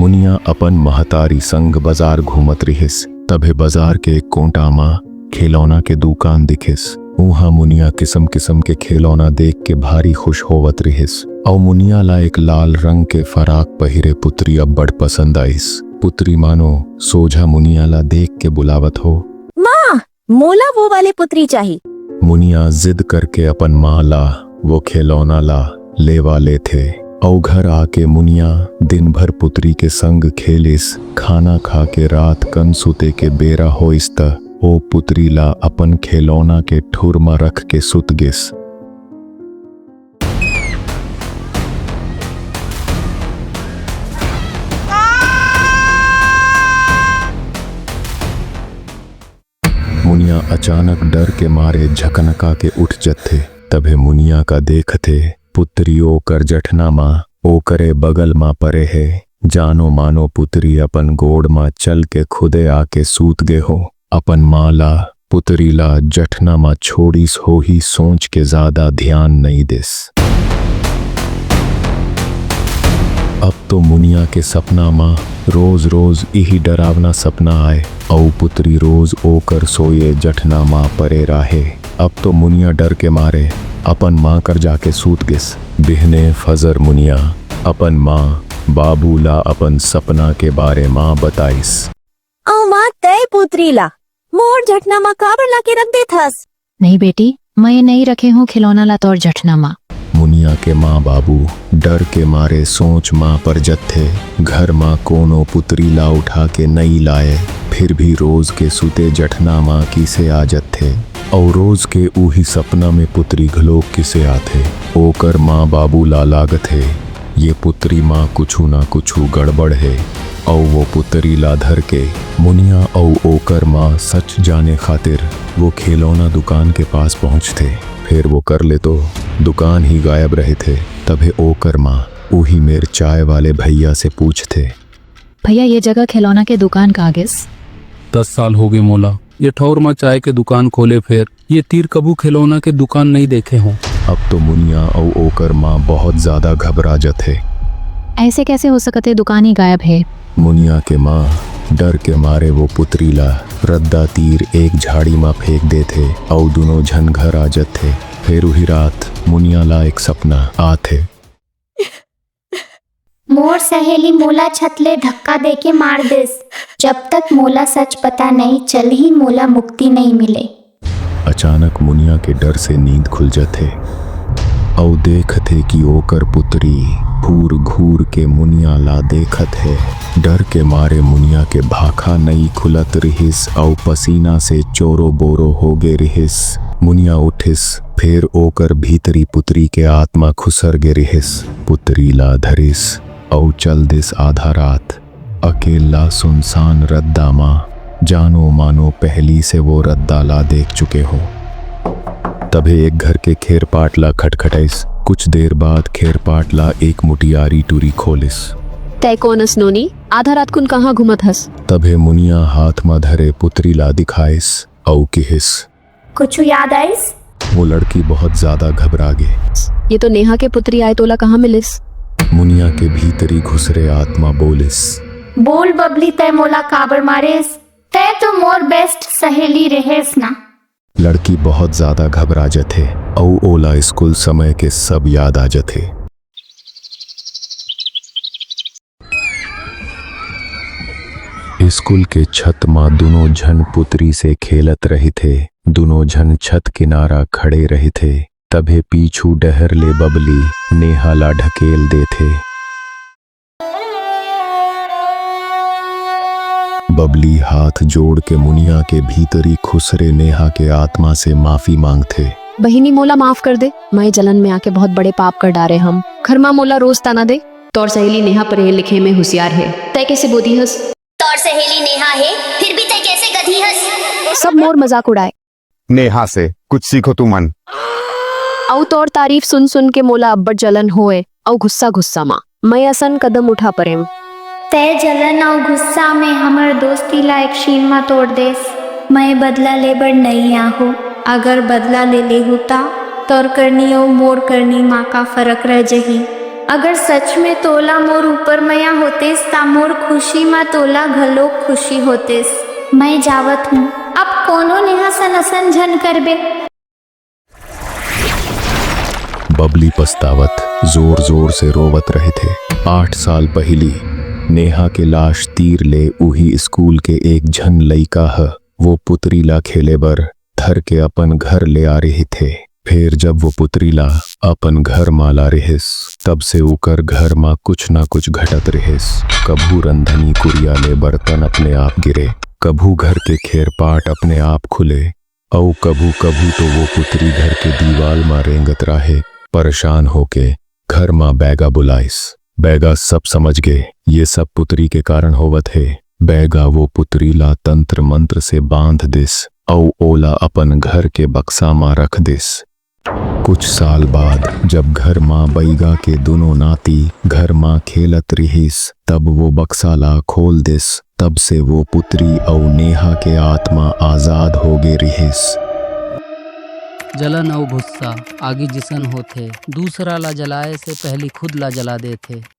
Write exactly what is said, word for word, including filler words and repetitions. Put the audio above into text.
मुनिया अपन महतारी संग बाजार घूमत रिहिस, तभे बाजार के एक कोंटा म खेलौना के दुकान दिखिस। उहाँ मुनिया किसम-किसम के खेलौना देख के भारी खुश होवत रिहिस। अउ मुनिया ला एक लाल रंग के फराक पहिरे पुतरी अब्बड़ पसंद आइस। पुतरी मानो सोझा मुनिया ला देख के बुलावत हो। माँ, मोला वो वाले पुतरी चाही। मुनिया जिद करके अपन माँ ला वो खेलौना ला लेवा लेथे। अउ घर आके मुनिया दिन भर पुतरी के संग खेलिस। खाना खा के रात कन सुते के बेरा होइस त ओ पुतरी ला अपन खेलौना के ठुर म रख के सुत गिस। मुनिया अचानक डर के मारे झकनका के उठ जथे। तभे मुनिया का देखथे, पुतरी ओकर जठना मा, ओकरे बगल मा परे हे। जानो मानो पुतरी अपन गोड़ मा चल के खुदे आके सूत गे हो। अपन माँ ला, पुतरी ला जठना मा छोड़िस होही सोच के ज्यादा ध्यान नइ दिस। अब तो मुनिया के सपना मा रोज-रोज इही डरावना सपना आय, अउ पुतरी रोज ओकर सोये जठना मा परे राहे। अब तो मुनिया डर के मारे अपन माँ कर जाके सूत गिस। बिहने फजर मुनिया अपन माँ, बाबू ला अपन सपना के बारे मा बताइस। अउ माँ, तय पुतरी ला मोर जठना मा काबर ला के रख देथस? नहीं बेटी, मैं नहीं रखे हूँ खिलौना ला तोर जठना मा। मुनिया के माँ बाबू डर के मारे सोच मा पर जथे। घर मा कोनो पुतरी ला उठा के नई लाए, फिर भी रोज के सुते जठना मा किसे आ जथे। अउ रोज के उही सपना में पुतरी घलोक किसे आथे। ओकर माँ बाबू ला लागथे, ये पुतरी मा कुछु ना कुछु गड़बड़ हे। अउ वो पुतरी ला धर के मुनिया अउ ओकर माँ सच जाने खातिर वो खिलौना दुकान के पास पहुँचथे। फेर वो कर ले तो दुकान ही गायब रहिथे। तभे ओकर माँ उही मेर चाय वाले भैया से पूछथे। भैया, ये जगह खिलौना के दुकान कहाँ गिस? दस साल होगे मोला ये ठौर मा चाय के दुकान खोले, फेर ये तीर कभू खिलौना के दुकान नइ देखे हों। अब तो मुनिया अउ ओकर माँ बहुत ज्यादा घबरा जथे। ऐसे कैसे हो सकत हे, दुकान ही गायब हे। मुनिया के माँ डर के मारे वो पुतरी ला रद्दा तीर एक झाड़ी मा फेंक देथे अउ दुनों झन घर आ जथे। फेर उही रात मुनिया ला एक सपना आथे। मोर सहेली मोला छत ले धक्का देके मार देस। जब तक मोला सच पता नइ चलही, मोला मुक्ति नइ मिले। अचानक मुनिया के डर से नींद खुल जथे अउ देखथे कि ओकर पुतरी घूर घूर के मुनिया ला देखत हे। डर के मारे मुनिया के भाखा नइ खुलत रिहिस अउ पसीना से चोरो बोरो होगे रिहिस। मुनिया उठिस, फेर ओकर भीतरी पुतरी के आत्मा खुसर गे रिहिस। पुतरी ला धरिस अउ चल दिस आधा रात। अकेल्ला सुनसान रद्दा मा, जानो मानो पहली से वो रद्दा ला देख चुके हो। तभे एक घर के खेरपाट ला खटखटाइस। कुछ देर बाद खेरपाट ला एक मुटियारी टूरी खोलिस। तै कोन अस नोनी? आधा रात कुन कहाँ घूमत हस? तभे मुनिया हाथ मा धरे पुतरी ला दिखाइस अउ किहिस। कुछु याद आइस? वो लड़की बहुत ज्यादा घबरा गे। ये तो नेहा के पुतरी आय, तोला कहाँ मिलिस? मुनिया के भीतरी घुसरे आत्मा बोलिस। बोल बबली, तै मोला काबर मारेस? तै तो मोर बेस्ट सहेली रहेस ना। लड़की बहुत ज्यादा घबरा जथे अउ ओला स्कूल समय के सब याद आ जथे। स्कूल के छत म दुनों झन पुतरी से खेलत रहिथे। दुनों झन छत किनारा खड़े रहिथे। तभे पीछू डहर ले बबली नेहा ला ढकेल देथे। बबली हाथ जोड़ के मुनिया के भीतरी खुसरे नेहा के आत्मा से माफी मांगथे। बहिनी, मोला माफ कर दे, मैं जलन में आके बहुत बड़े पाप कर डारे हंव। घर मा मोला रोज ताना दे। तोर सहेली नेहा पढ़े लिखे में हुसियार हे, तै कैसे बोदी हस? तोर सहेली नेहा हे, फिर भी तै कैसे गधी हस? सब मोर मजाक उड़ाए। नेहा से कुछ सीखो तुमन। अउ तोर तारीफ सुन सुन के मोला अब्बड़ जलन होए अउ गुस्सा गुस्सा मा मैं असन कदम उठा परेंव। तै जलन अउ गुस्सा में हमर दोस्ती ला एक छीन मा तोड़ देस। मैं बदला ले बर नइ आहूं। अगर बदला ले लेहूं ता तोर करनी अउ मोर करनी मा का फरक रह जही? अगर सच में तोला मोर ऊपर मया होतेस, ता मोर खुशी म तोला घलोक खुशी होतेस। मैं जावत हूँ, अब कोनो नेहा सन असन झन करबे। बबली पछतावत जोर जोर से रोवत रहिथे। आठ साल पहिली नेहा के लाश तीर ले उही स्कूल के एक झन लइका ह वो पुतरी ला खेले बर धर के अपन घर ले आ रिहिथे। फेर जब वो पुतरी ला अपन घर मा ला रिहिस, तब से उकर घर मा कुछ ना कुछ घटत रिहिस। कभू रंधनी कुरिया ले बर्तन अपने आप गिरे, कभू घर के खेरपाट अपने आप खुले, अउ कभू-कभू तो वो पुतरी घर के दीवाल म रेंगत राहे। परेशान होके घर म बैगा बुलाइस। बैगा सब समझ गे, ये सब पुतरी के कारण होवत हे। बैगा वो पुतरी ला तंत्र मंत्र से बांध दिस, अउ ओला अपन घर के बक्सा म रख दिस। कुछ साल बाद, जब घर म बैगा के दुनों नाती घर म खेलत रिहिस, तब वो बक्सा ला खोल दिस। तब से वो पुतरी अउ नेहा के आत्मा आजाद होगे रिहिस। जलन अउ गुस्सा आगी जिसन होथे, दूसरा ला जलाए से पहली खुद ला जला देथे।